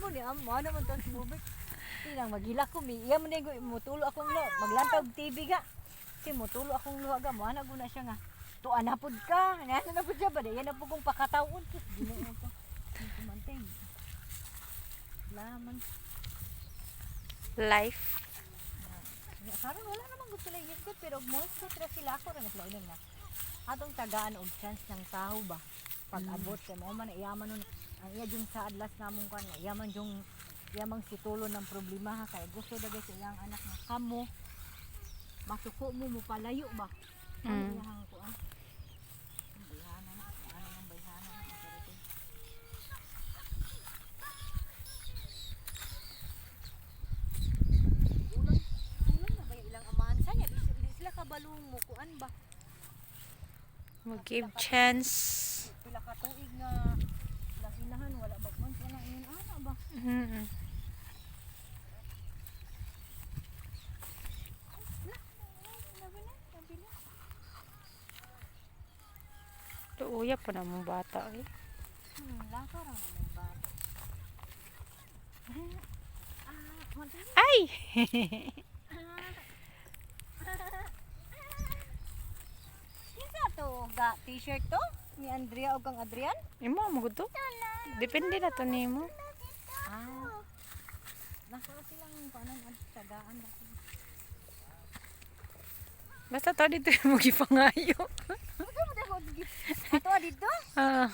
ni amo ano man to si Bubik. Tinang maghilak ko mi. Iya man din mutulo akong lo, maglantaw og TV ga. Kasi mutulo akong luha ga, mo ana guna siya nga. Tuan na pud ka. Ano na pud siya ba? Iya na pud kong pakatawon. Sus, Ginoo ko. Kumantay. Laman. Life. Ya, karon wala naman gud sila hisgot, pero mo hisgot ra sila, ako ra naglainan na. Atong tagaan og chance ng tao ba pag-abot kay mao man iya man nun ang iya jung sa adlas namong kan nga iya man jung iya mang situlo ng problema ha, kay gusto dagay sa iyang anak nga kamo masuko mo, mo palayo ba. Ano iyang kuan? Ang bayhana na, ano ng bayhana na, ang sarap eh. Kulang, kulang na ba yung ilang amahan sa niya? Di sila kabalong mo kuan ba? Mo give chance. Pila ka tuig nga ilang inahan wala bagman sa nang ingon ana ba? Labi na, labi na. Luuya pa na mong bata eh. Lakaw ra naman bata. Ah, Ay! Kinsa to ga t-shirt to? Ni Andrea o kang Adrian? Imo mo gud to? Depende na to nimo. Ah. Nasa silang panon at tagaan ba sila? Basta to dito mo gipangayo. Ano mo dako? Ato dito? Ah.